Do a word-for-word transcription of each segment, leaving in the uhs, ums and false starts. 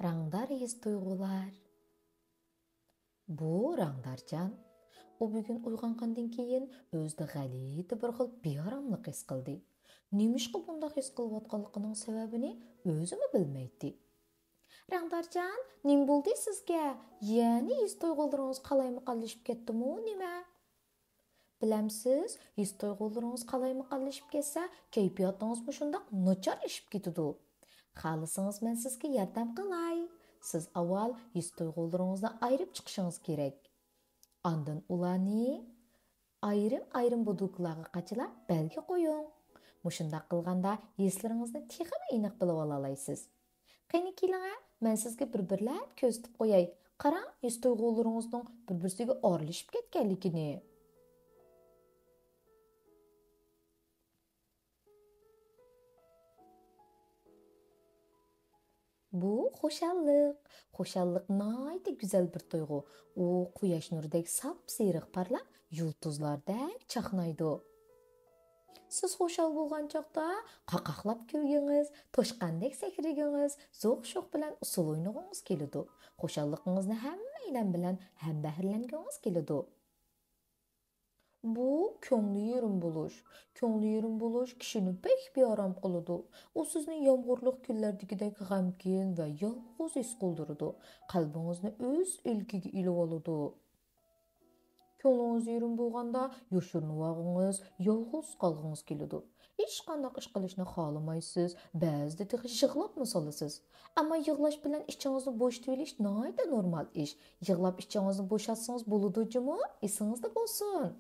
رەڭدار ھېس-تۇيغۇلار. بۇ رەڭدارجان. ئۇ بۈگۈن ئويغانغاندىن كېيىن ئۆزىدە غەلىتە بىر خىل بىئاراملىق ھېس قىلدى. نېمىشقا بۇنداق ھېس قىلىۋاتقانلىقىنىڭ سەۋەبىنى ئۆزىمۇ بىلمەيتتى. رەڭدارجان، نېمە بولدى سىزگە؟ يەنە ھېس-تۇيغۇلىرىڭىز قالايمىقانلىشىپ كەتتىمۇ نېمە؟ بىلەمسىز، ھېس-تۇيغۇلىرىڭىز قالايمىقانلىشىپ كەتسە، كەيپىياتىڭىزمۇ شۇنداق ناچارلىشىپ كېتىدۇ. خالىسىڭىز، مەن سىزگە ياردەم قىلاي. سىز ئاۋۋال ھېس-تۇيغۇلىرىڭىزنى ئايرىپ چىقىشىڭىز كېرەك. ئاندىن ئۇلارنى ئايرىم-ئايرىم بوتۇلكىلارغا قاچىلاپ بەلگە قويۇڭ. مۇشۇنداق قىلغاندا ھېسلىرىڭىزنى تېخىمۇ ئېنىق بىلىۋالالايسىز. قېنى كېلىڭە، مەن سىزگە بىر-بىرلەپ كۆرسىتىپ قوياي. قاراڭ، ھېس-تۇيغۇلىرىڭىزنىڭ بىر-بىرسىگە ئارىلىشىپ كەتكەنلىكىنى. بۇ خۇشاللىق. خۇشاللىق ناھايىتى گۈزەل بىر تۇيغۇ. ئۇ قۇياش نۇرىدەك ساپسېرىق پارلاپ، يۇلتۇزلاردەك چاقنايدۇ. سىز خۇشال بولغان چاغدا قاقاقلاپ كۈلگىڭىز، توشقاندەك سەكرىگىڭىز، زوق-شوق بىلەن ئۇسسۇل ئوينىغۇڭىز كېلىدۇ. خۇشاللىقىڭىزنى ھەممەيلەن بىلەن ھەمبەھىرلەنگۈڭىز كېلىدۇ. بۇ كۆڭلى يېرىم بولۇش. كۆڭلى يېرىم بولۇش كىشىنى بەك بىئارام قىلىدۇ. ئۇ سىزنى يامغۇرلۇق كۈنلەردىكىدەك غەمكىن ۋە يالغۇز ھېس قىلدۇرىدۇ. قەلبىڭىزنى ئۆز ئىلكىگە ئېلىۋالىدۇ. كۆڭلىڭىز يېرىم بولغاندا يوشۇرۇنۇۋالغۇڭىز، يالغۇز قالغۇڭىز كېلىدۇ. ھېچقانداق ئىش قىلىشنى خالىمايسىز، بەزىدە تېخى يىغلاپمۇ سالىسىز. ئەمما يىغلاش بىلەن ئىچىڭىزنى بوشىتىۋېلىش ناھايىتى نورمال ئىش. يىغلاپ ئىچىڭىزنى بوشاتسىڭىز بولىدۇ جۇمۇ، ئېسىڭىزدە بولسۇن.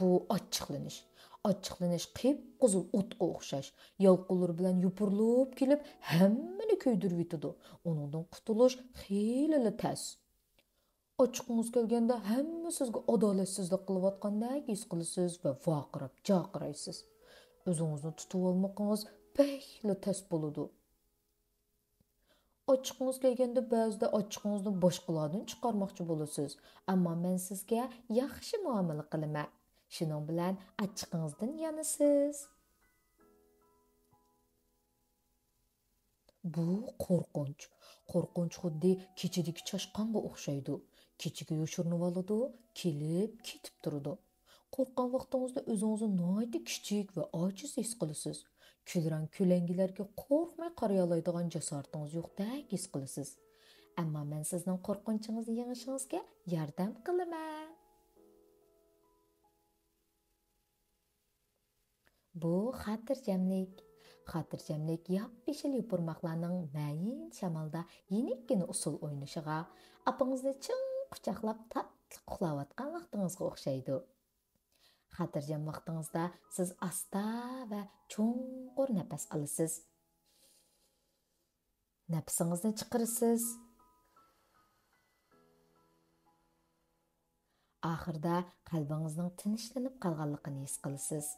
بۇ ئاچچىقلىنىش. ئاچچىقلىنىش قىپقىزىل ئوتقا ئوخشاش. يالقۇنلىرى بىلەن يوپۇرۇلۇپ كېلىپ، ھەممىنى كۆيدۈرۈۋېتىدۇ. ئۇنىڭدىن قۇتۇلۇش خېلىلا تەس. ئاچچىقىڭىز كەلگەندە ھەممە سىزگە ئادالەتسىزلىك قىلىۋاتقاندەك ھېس قىلىسىز ۋە ۋارقىراپ جارقىرايسىز. ئۆزىڭىزنى تۇتۇۋالمىقىڭىز بەكلا تەس بولىدۇ. ئاچچىقىڭىز كەلگەندە بەزىدە ئاچچىقىڭىزنى باشقىلاردىن چىقارماقچى بولىسىز. ئەمما مەن سىزگە ياخشى مۇئامىلە قىلىمەن. شۇنىڭ بىلەن ئاچچىقىڭىزدىن يانىسىز. بۇ قورقۇنچ. قورقۇنچ خۇددى كېچىدىكى چاشقانغا ئوخشايدۇ. كېچىگە يوشۇرۇنۇۋالىدۇ، كېلىپ كېتىپ تۇرىدۇ. قورققان ۋاقتىڭىزدا ئۆزىڭىزنى ناھايىتى كىچىك ۋە ئاجىز ھېس قىلىسىز. كۈلرەڭ كۆلەڭگىلەرگە قورقماي قارىيالايدىغان جاسارىتىڭىز يوقتەك ھېس قىلىسىز. ئەمما مەن سىزنىڭ قورقۇنچىڭىزنى يېڭىشىڭىزگە ياردەم قىلىمەن. بۇ خاتىرجەملىك. خاتىرجەملىك ياپيېشىل يوپۇرماقلارنىڭ مەيىن شامالدا يېنىككىنە ئۇسسۇل ئوينىشىغا، ئاپىڭىزنى چىڭ قۇچاقلاپ تاتلىق ئۇخلاۋاتقان ۋاقتىڭىزغا ئوخشايدۇ. خاتىرجەم ۋاقتىڭىزدا سىز ئاستا ۋە چوڭقۇر نەپەس ئالىسىز. نەپىسىڭىزنى چىقىرىسىز. ئاخىرىدا قەلبىڭىزنىڭ تىنچلىنىپ قالغانلىقىنى ھېس قىلىسىز.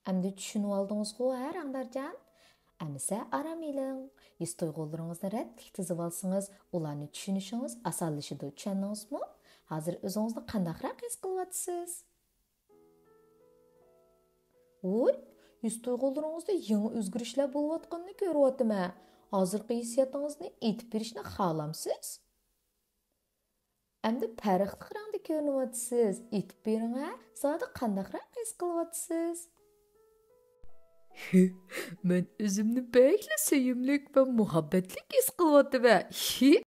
ئەمدى چۈشىنىۋالدىڭىزغۇ ھە، رەڭدارجان؟ ئەمىسە ئارام ئېلىڭ. ھېس-تۇيغۇلىرىڭىزنى رەتلىك تىزىۋالسىڭىز، ئۇلارنى چۈشىنىشىڭىز ئاسانلىشىدۇ. چۈشەندىڭىزمۇ؟ ھازىر ئۆزىڭىزنى قانداقراق ھېس قىلىۋاتىسىز؟ ۋوي، ھېس-تۇيغۇلىرىڭىزدا يېڭى ئۆزگىرىشلەر بولۇۋاتقىنىنى كۆرۈۋاتىمەن. ھازىرقى ھېسسىياتىڭىزنى ئېيتىپ بېرىشنى خالامسىز؟ ئەمدى پەرقلىق رەڭدە كۆرۈنۈۋاتىسىز. ئېيتىپ بېرىڭە، زادى قانداقراق ھېس قىلىۋاتىسىز؟ مەن ئۆزۈمنى بەكلا سۆيۈملۈك ۋە مۇھەببەتلىك ھېس قىلىۋاتىمەن.